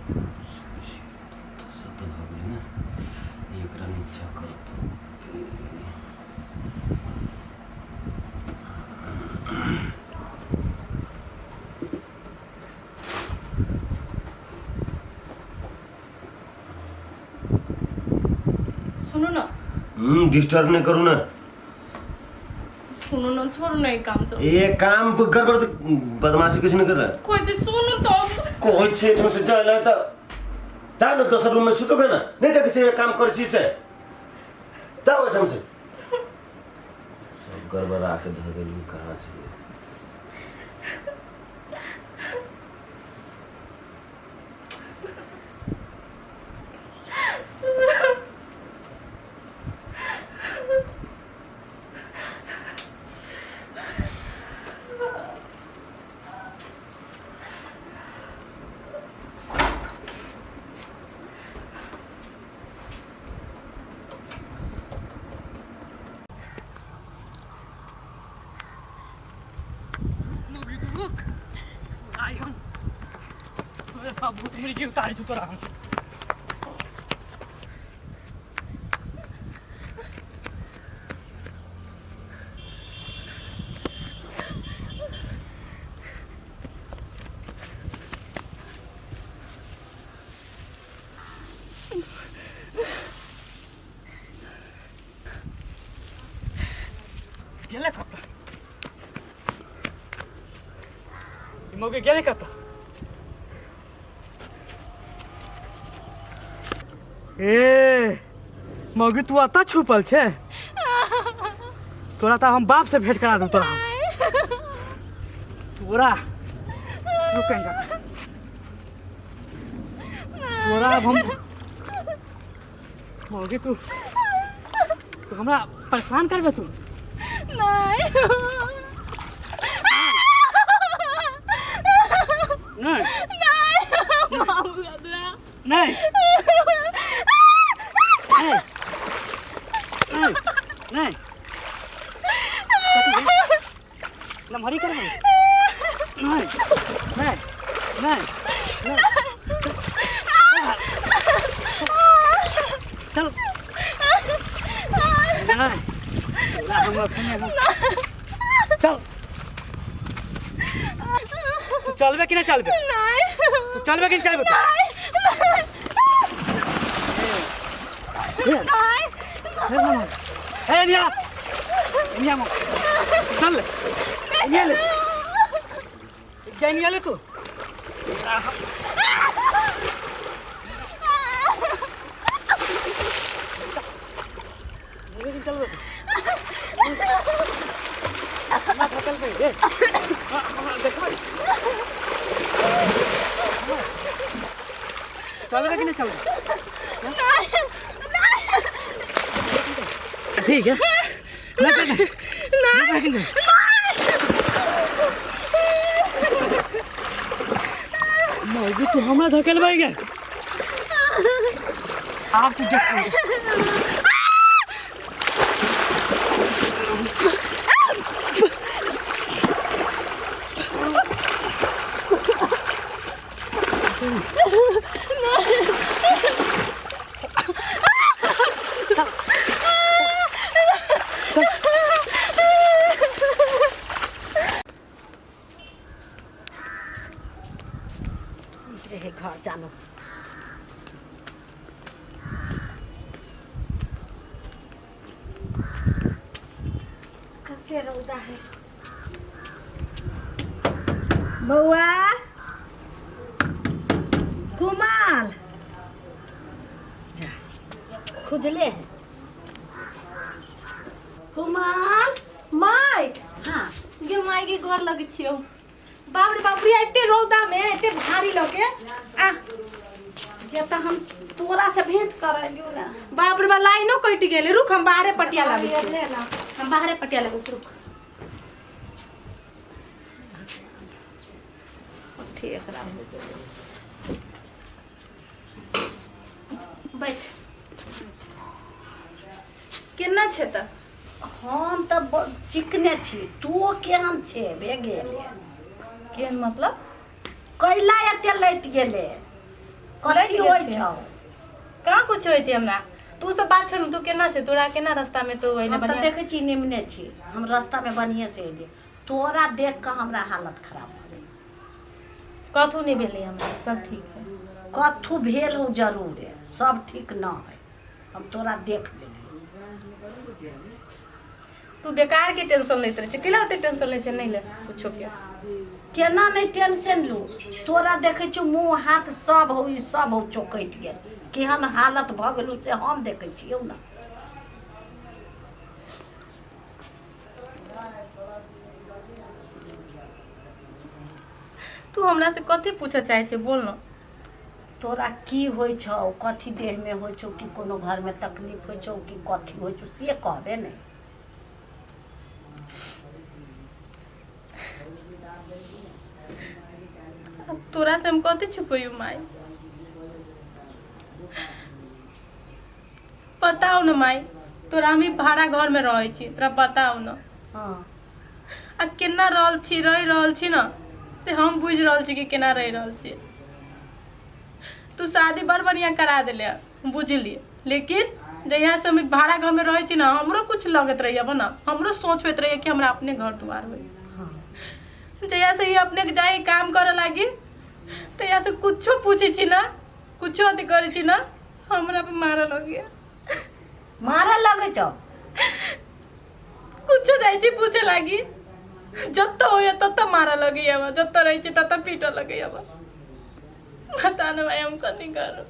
सब तऽ भऽ गेलै ने एकरा नीचा कर सुनू ने। डिस्टर्ब नहीं करू ना। सुनू ने, छोड़ू ने ई काम सब। ये काम गड़बड़ तो बदमाशी कुछ नहीं कर रहा। कोई चीज सुनू तो। कोई क्षेत्र से जाए तो ता न दोसर रूम में सुतो ना, नहीं देखै छै काम करै छी से ता ओहिठाम से सब गड़बड़ा के धऽ देलू। कहाँ छै? रुक आई हम तोरे सब भूत मुर्गी उतारै छौ तोरा हम। गेलै कतऽ ई मौके? गेलै कतऽ? ए मौगी, तू एतऽ छुपल छै? तोरा तऽ हम बाप से भेंट करा दू तोरा हम। तोरा रुकेंगा तोरा अब हम। मौगी, तू तू हमरा परेशान करबे तू? नहीं। नहीं। नहीं मामू दादा। नहीं नहीं नहीं नहीं, नमहरी करबै। नहीं नहीं नहीं नहीं, चल। नहीं, तोरा हम अपने हम चल। तू चलबे कि नहीं चलबे? नहीं। तू चलबे कि नहीं चलबे तू? नहीं। हे निया निया मो चल ले निया ले जा निया ले तू। चल चल ए देखो, चलबे कि नहीं चलबे? ठीक है, नहीं नहीं नहीं। मौगी, तू हमरा धकेलबै गे? आब तू देख। रहे घर जानो। कते रौदा है। बौआ कुमाल, जा खुजले है कुमाल। माय। हाँ। गे माय के घर लगे छियो। बाप रे बाप रे, एते रौदा में एते भारी लगे आ। जे तऽ हम तोरा से भेंट करेलियो ना। बाप रे बा, लाइनो कटि गेलै। रुक, हम बाहरे पटिया लाबै छी। ले ना। हम बाहरे पटिया लाबै छी, रुक। ठीक एकरा हो गेलै। बैठ। केना छै तऽ? हम तऽ चिकने छी, तू केहन छे बे गेले? केहन मतलब? कैला एते लटि गेले? कथी गेल होइ छियै। छौ? कहाँ कुछ होइ छै हमरा। तू सब बात छोड़, तू केना छै? तोरा केना रास्ता में तो अइले? हम तऽ बढ़िया देखै छी, निमने छी हम। रास्तामे बढ़िएँ से अयलियै, तोरा देख कऽ हमरा हालत खराब भऽ गेल। कथू नहीं भेलै हमरा, सब ठीक है। कथू भेल हो जरूर है, सब ठीक न है। हम तोरा देख लेलियै। तू बेकार के टेंशन लैत रहै छै। केला ओते टेंशन लै छै? नहीं ले कुछो के। केना नहि टेंशन लू? तोरा देखै छियौ, मुँह हाथ सब हौ, ई सब हौ, चौकटि गेल, केहन हालत भऽ गेलौ से हम देखै छियौ ने। तू हमरा से कथी पूछऽ चाहै छै, बोल न। तोरा की होइ छौ? कथी देहमे होइ छौ? कि कोनो घरमे तकलीफ होइ छौ कि कथी होइ छौ, से कहबे नहि। अब तोरा से हम कथी छुपैयौ माई? पता हो न माई तोरा, हम भाड़ा घर में रहै छी, तोरा पता हो न? हँ। आ केना रहल छी, रहि रहल छी न, से हम बुझि रहल छी कि केना रहि रहल छी। तू शादी बड़ बढ़िया करा देले, बुझली, लेकिन जहिया से हम भाड़ा घर में रहै छी न, हमरो कुछ लगैत रहैया न, हमरो सोच होइत रहैया कि हमरा अपने घर दुआर होइ। जहिया से ई अपने के जाई काम करे लागी, तहिया से कुछो पूछै छी न, कुछो अथी करै छी न, हमरा पे मारऽ लगैया। मारऽ लगै छौ? कुछो जाइ छी पूछे लागी, जतऽ होइया ततऽ मारऽ लगैया हमरा, जतऽ रहै छी ततऽ पीटऽ लगैया हमरा। पता न भाई, हम कथी करू।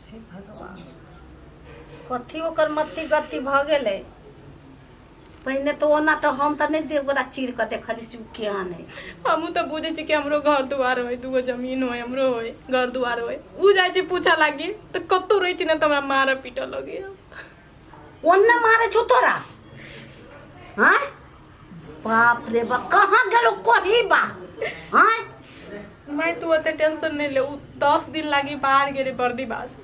हे भगवान, कथी ओकर मत्ती गत्ती भऽ गेलै? पहिने तऽ ओना तऽ हम तऽ नहि ओकरा चीर कऽ देखली से ओ केहन है। हमहूँ तऽ बुझै छी कि हमरो घर दुआर होइ, दूगो जमीन होइ, हमरो होइ, घर दुआर होइ। उ जाइ छी पूछऽ लागी तऽ कतहु रहै छी ने, तऽ हमरा मारऽ पीटऽ लगैया। ओन्ने मारै छौ तोरा? हाँ, बाप रे बाप, कहाँ गेलो कोही बा? हाँ। माय, तू ओते टेंशन नहि ले। उ 10 दिन लागी बाहर गेलै बर्दीबास।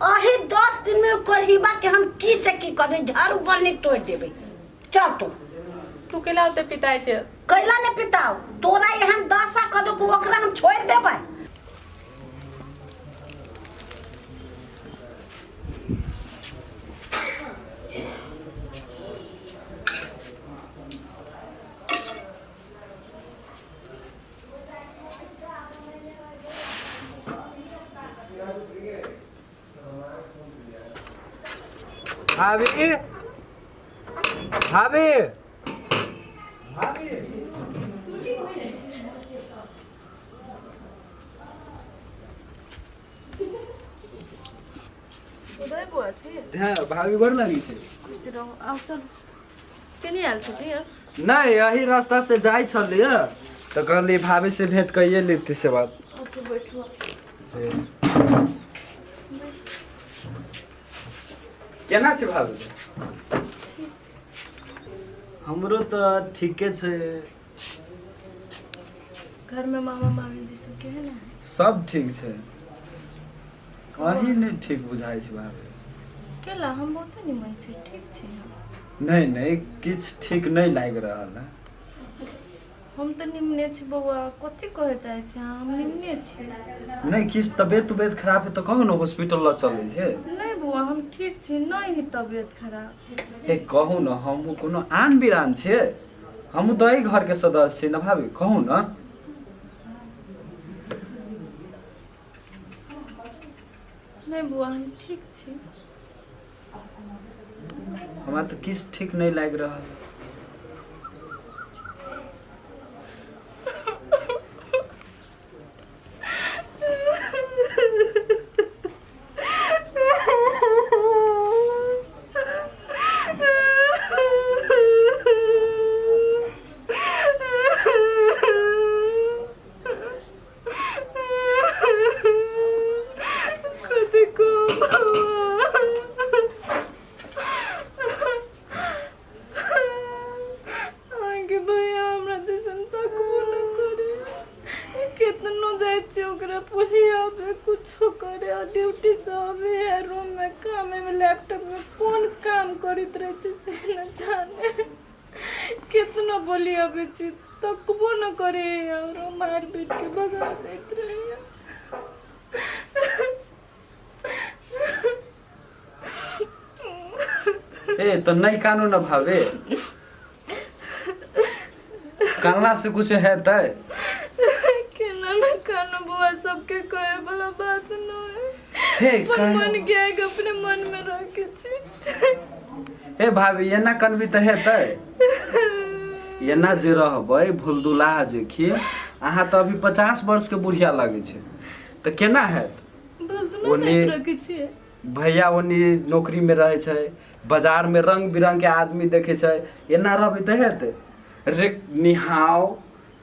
अही 10 दिन में कोहिबा के हम की से की करबै, झाड़ू बन्नी तोड़ि देबै। चल तू। तू केला ओते पिताइ छै? कैला ने पिताओ? तोरा एहन दशा कऽ दो, ओकरा हम छोड़ि देबै? भाभी, भाभी, भाभी। उदय बुआ छी? हँ भाभी, गोर लगै छै। खुश रहू, आउ चलू। केने आयल छलियै? नहि, एही रास्ता से जाइ छलियै तऽ कहलियै भाभी से भेंट कइए लेती से बात। अच्छा, बैठू। बैस। केना छै भाभी? हमरो तऽ ठीके छै। घरमे मामा मामी जी सब केहन है? सब ठीक छै, अहीं नहि ठीक बुझाइ छै भाभी। केला? हम बहुते निमन छी, ठीक छी हम। नहि नहि, किछु ठीक नहि लागि रहल है। हम तऽ निमने छी बौआ, कथी कहै चाहै छी अहाँ? हम निमने छी। नहि, किछु तबियत उबियत खराब है तऽ कहू ने, हॉस्पिटल लऽ चलै छै। नहि बौआ, हम ठीक छी, नहि है तबियत खराब। हे, कहू ने, हमहूँ कोनो आन बिरान छियै? हमहूँ तऽ एहि घरके सदस्य छी ने भाभी, कहू ने। नहि बौआ, हम ठीक छी। हमरा तऽ किछु ठीक नहि लागि रहल है। कते कम अहाँके भैया हमरा दिसन तकबो न करे। केतनो जाइ छियै ओकरा पोलियाबे, कुछो करे, आ ड्यूटी से अबे है, रूम में कामे में लैपटॉप में कोन काम करैत रहै छै से न जाने। केतनो बोलियाबे छी, तकबो न करे, और मार पीट के भगा दैत रहैया। ए तो नहीं कानू न भावे, कानला से कुछ है तय? केना न कानू बुआ, सबके कहे वाला बात न है। हे अपन काहे- मन के आग अपने मन में रखे छी। हे भाभी, एना कनबी तऽ हेतै? एना जे रहबै भुलदुलाह जे खी अहाँ, तऽ अभी 50 वर्ष के बुढ़िया लगै छै, तऽ केना हेत? भुलदुला ओने- नहीं रखे छी। भैया ओनी नौकरी में रहै छै, बाजार में रंग बिरंग के आदमी देखै छै, एना रहबै तऽ हेतै? रे निहाओ,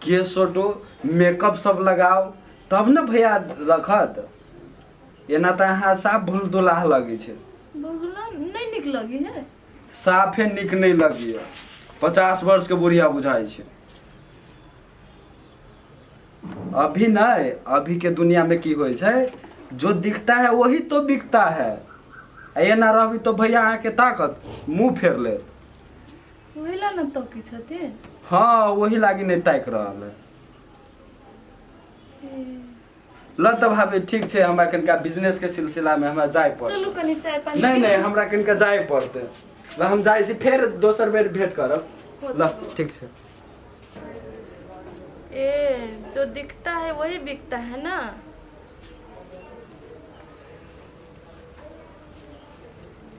केश सोटो, मेकअप सब लगाओ, तब ने भैया रखत। एना तऽ अहाँ साफ भुलदुलाह लगै छै। भुलदुला नहीं निक लगी है? साफे नीक नहि लगैए, 50 वर्ष के बुढ़िया बुझाइ छै अभी। नहीं, अभी के दुनिया में की होइ छै, जो दिखता है वही तो बिकता है। आ एना रहबी तो भैया अहाँके ताकत, मुंह फेर ले। वही ला न तकी छथिन। हाँ, वही लागी नहि ताकि रहल है। ल तऽ भाभी, ठीक छै, हमरा कनिका बिजनेस के सिलसिला में हमरा जाय पड़त। चलू, कनी चाय पानी नहीं पी नहीं लेब। हमरा कनिका जाय पड़तै। ल, हम जाइ छी, फेर दोसर बेर भेंट करब। ल, ठीक छै। ए, जो दिखता है वही बिकता है ना।